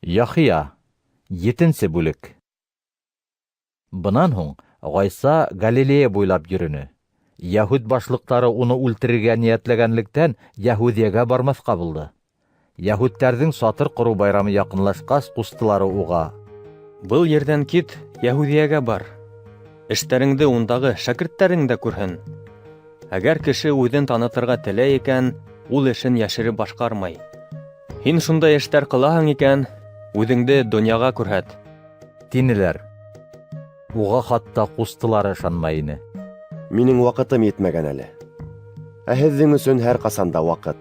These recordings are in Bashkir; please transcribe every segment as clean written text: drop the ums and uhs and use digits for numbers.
Яхия, етенсе бүлек. Бынан һуң Ғайса Галилея буйлап йөрөнө. Йәһүд башлыҡтары уны үлтерергә ниәтләгәнлектән, Йәһүҙиәгә бармаҫҡа булды. Йәһүдтәрҙең сатыр ҡороу байрамы яҡынлашҡас, ҡустылары уға: Был ерҙән кит, Йәһүҙиәгә бар. Эштәреңде ундағы шәкерттәрең дә күрһен. Әгәр кеше үҙен танытырға теләй икән, ул эшен йәшереп башҡармай. Һин шундай эштәр ҡылаһың икән, үҙеңде донъяға күрһәт. Тинеләр. Уға хатта ҡустылары ышанмай ине. Минең ваҡытым етмәгән әле. Ә һеҙҙең өсөн һәр ҡасан да ваҡыт.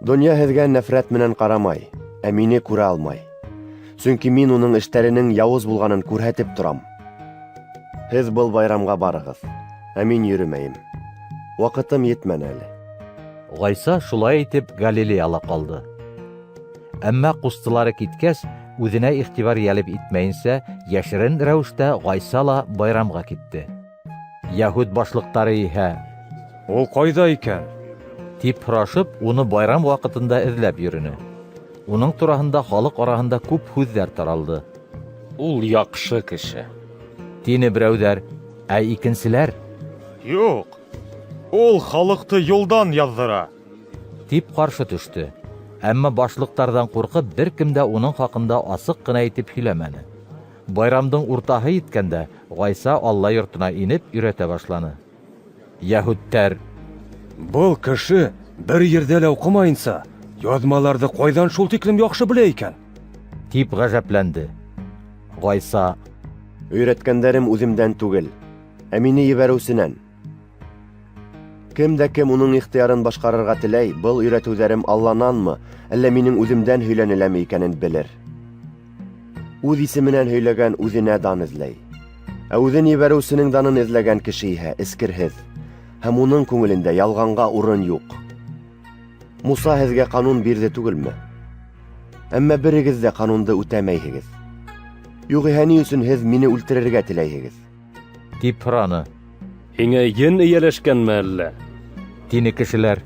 Донъя һеҙгә нәфрәт менән ҡарамай, ә мине күрә алмай. Сөнки мин уның эштәренең яуыз булғанын күрһәтеп торам. Һеҙ был байрамға барығыҙ, ә мин йөрөмәйем. Ваҡытым етмәне әле. Ғайса шулай итеп Галилеяла ҡалды. Әммә ҡустылары киткәс, үҙенә иғтибар йәлеп итмәйенсә, йәшерен рәүештә Ғайса ла байрамға китте. Йәһүд башлыҡтары иһә: Ул ҡайҙа икән? Тип һорашып, уны байрам ваҡытында эҙләп йөрөнө. Уның тураһында халыҡ араһында күп һүҙҙәр таралды. Ул яҡшы кеше. Тине берәүҙәр, ә икенселәр: Юҡ, ул халыҡты юлдан яҙҙыра. Тип ҡаршы төштө. Әммә башлыҡтарҙан ҡурҡып, бер кем дә уның хаҡында асыҡ ҡына итеп һөйләмәне. Байрамдың уртаһы еткәндә, Ғайса Алла йортона инеп өйрәтә башланы. Йәһүдтәр: Был кеше бер ерҙә лә уҡымайынса, яҙмаларҙы ҡайҙан шул тиклем яҡшы белә икән? Тип ғәжәпләнде. Ғайса: Өйрәткәндәрем үҙемдән түгел, ә мине ебәреүсенән. Кем дә кем уның ихтыярын башҡарырға теләй, был өйрәтеүҙәрем Аллананмы, әллә минең үҙемдән һөйләнеләме икәнен белер. Үҙ исеменән һөйләгән үҙенә дан эҙләй. Ә үҙен ебәреүсенең данын эҙләгән кеше иһә эскерһеҙ, һәм уның күңелендә ялғанға урын юҡ. Муса һеҙгә ҡанун бирҙе түгелме? Әммә берегеҙ ҙә ҡанунды үтәмәйһегеҙ. Юғиһә ни өсөн һеҙ мине үлтерергә теләйһегеҙ? Тип һораны. Һиңә ен эйәләшкәнме әллә? Тине кешеләр.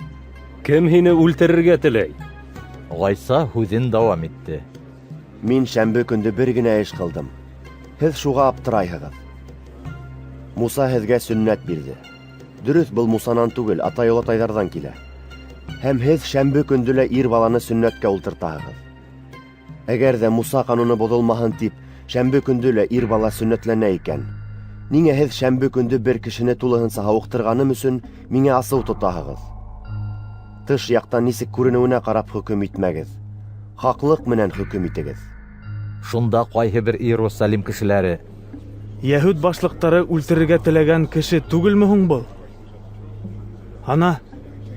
Кем һине үлтерергә теләй? Ғайса һүҙен дауам итте. Мин шәмбе көндө бер генә эш ҡылдым. Һеҙ шуға аптырайһығыҙ. Муса һеҙгә сөннәт бирҙе. Дөрөҫ, был Мусанан түгел, атай-олатайҙарҙан килә. Һәм һеҙ шәмбе көндө лә ир баланы сөннәткә ултыртаһығыҙ. Әгәр ҙә Муса ҡануны боҙолмаһын тип, шәмбе көндө лә ир бала сөннәтләнә икән, ниңә һеҙ шәмбе көндө бер кешене тулыһынса һауыҡтырғаным өсөн миңә асыу тотаһығыҙ? Тыш яҡтан нисек күренеүенә ҡарап хөкөм итмәгеҙ. Хаҡлыҡ менән хөкөм итегеҙ. Шунда ҡайһы бер Иерусалим кешеләре: Йәһүд башлыҡтары үлтерергә теләгән кеше түгелме һуң был? Ана,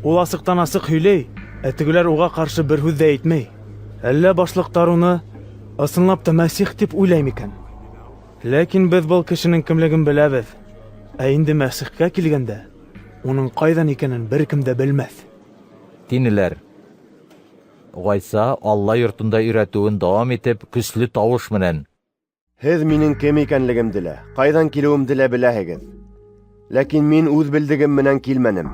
ул асыҡтан асыҡ һөйләй, ә тегеләр уға ҡаршы бер һүҙ ҙә әйтмәй. Әллә башлыҡтар уны ысынлап та Мәсих тип уйлай микән? Ләкин беҙ был кешенең кемлеген беләбеҙ. Ә инде Мәсихкә килгәндә, уның ҡайҙан икәнен бер кем дә белмәҫ. Тинеләр. Ғайса Алла йортонда өйрәтеүен дауам итеп, көслө тауыш менән: Һеҙ минең кем икәнлегемде лә, ҡайҙан килеүемде лә беләһегеҙ. Ләкин мин үҙ белдегем менән килмәнем.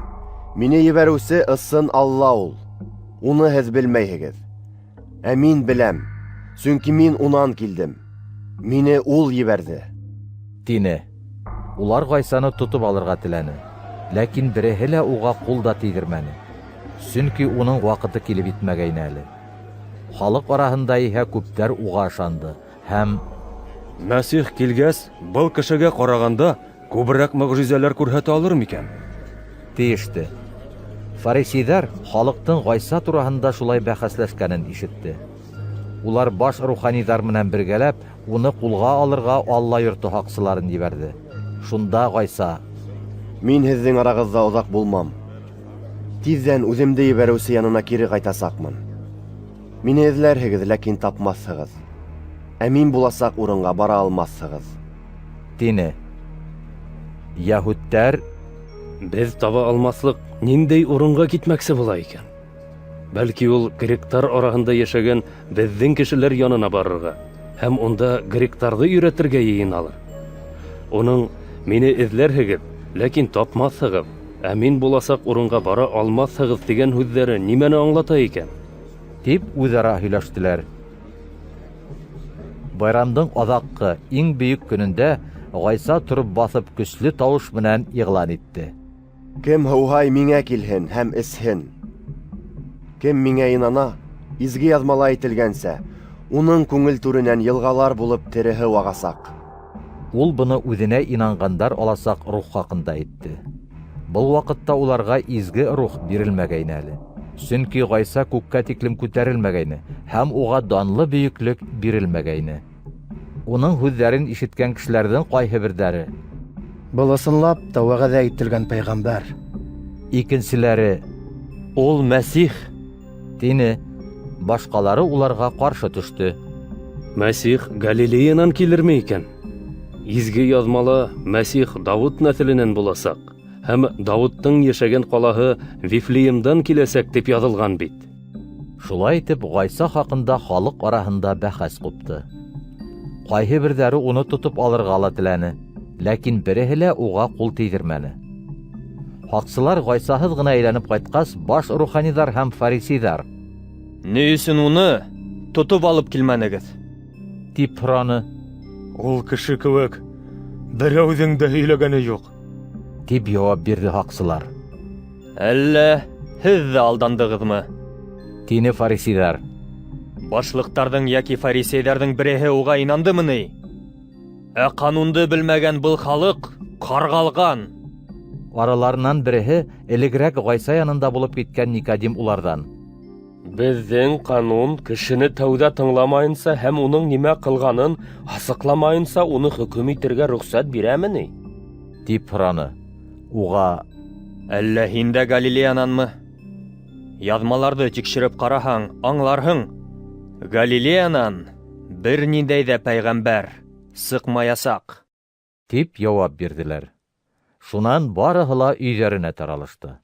Мине ебәреүсе ысын Алла ул. Уны һеҙ белмәйһегеҙ. Ә мин беләм, сөнки мин унан килдем. Мине ул ебәрҙе. Тине. Улар Ғайсаны тотоп алырға теләне. Ләкин береһе лә уға ҡул да тейҙермәне. Сөнки уның ваҡыты килеп етмәгәйне әле. Халыҡ араһында иһә күптәр уға ышанды һәм: Мәсих килгәс, был кешегә ҡарағанда күберәк мөғжизәләр күрһәтә алыр микән? Тейеште. Фарисейҙар халыҡтың Ғайса тураһында шулай бәхәсләшкәнен ишетте. Улар баш руханиҙар менән бергәләп уны ҡулға алырға Алла йорто һаҡсыларын ебәрҙе. Шунда Ғайса: Мин һеҙҙең арағыҙҙа оҙаҡ булмам. Тиҙҙән үҙемде ебәреүсе янына кире ҡайтасаҡмын. Мине эҙләрһегеҙ, ләкин тапмаҫһығыҙ. Ә мин буласаҡ урынға бара алмаҫһығыҙ. Тине. Йәһүдтәр: Беҙ таба алмаҫлыҡ ниндәй урынға китмәксе була икән? Бәлки ул гректар араһында йәшәгән беҙҙең кешеләр янына барырға һәм унда гректарҙы өйрәтергә йыйыналыр. Уның мине эҙләрһегеҙ, ләкин тапмаҫһығыҙ, ә мин буласаҡ урынға бара алмаҫһығыҙ тигән һүҙҙәре нимәне аңлата икән? Тип үҙ-ара һөйләштеләр. Байрамдың аҙаҡҡы, иң бөйөк көнөндә Ғайса тороп баҫып көслө тауыш менән иғлан итте: Кем һыуһай, миңә килһен һәм эсһен. Кем миңә инана, Изге Яҙмала әйтелгәнсә, уның күңел түренән йылғалар булып тере һыу ағасаҡ. Ул быны үҙенә инанғандар аласаҡ Рух хаҡында әйтте. Был ваҡытта уларға Изге Рух бирелмәгәйне әле. Сөнки Ғайса күккә тиклем күтәрелмәгәйне һәм уға данлы бөйөклөк бирелмәгәйне. Уның һүҙҙәрен ишеткән кешеләрҙең ҡайһы берҙәре: Был ысынлап та вәғәҙә ителгән пәйғәмбәр. Икенселәре: Ул Мәсих, тине. Башҡалары уларға ҡаршы төштө. Мәсих Галилеянан килерме икән? Изге Яҙмала Мәсих Дауыт нәҫеленән буласаҡ һәм Дауыттың йәшәгән ҡалаһы Вифлеемдан киләсәк тип яҙылған бит. Шулай итеп, Ғайса хаҡында халыҡ араһында бәхәс ҡупты. Ҡайһы берҙәре уны тотоп алырға ла теләне, ләкин береһе лә уға ҡул тейҙермәне. Һаҡсылар Ғайсаһыҙ ғына әйләнеп ҡайтҡас, баш руханиҙар һәм фарисейҙар: Ни өсөн уны тотоп алып килмәнегеҙ? тип һораны. Ул кеше кеүек берәүҙең дә һөйләгәне юҡ. Тип яуап бирҙе һаҡсылар. Әллә һеҙ ҙә алдандығыҙмы? Тине фарисейҙар. Башлыҡтарҙың йәки фарисейҙарҙың береһе уға инандымы ни? Ә ҡанунды белмәгән был халыҡ ҡарғалған. Араларынан береһе, элегерәк Ғайса янында булып киткән Никодим уларҙан: Беҙҙең ҡанун кешене тәүҙә тыңламайынса һәм уның нимә ҡылғанын асыҡламайынса уны хөкөм итергә рөхсәт бирәме ни? тип һораны. Уға: Әллә һин дә Галилеянанмы? Яҙмаларҙы тикшереп ҡараһаң, аңларһың. Галилеянан бер ниндәй ҙә пәйғәмбәр сыҡмаясаҡ. тип яуап бирҙеләр. Шунан барыһы ла өйҙәренә таралышты.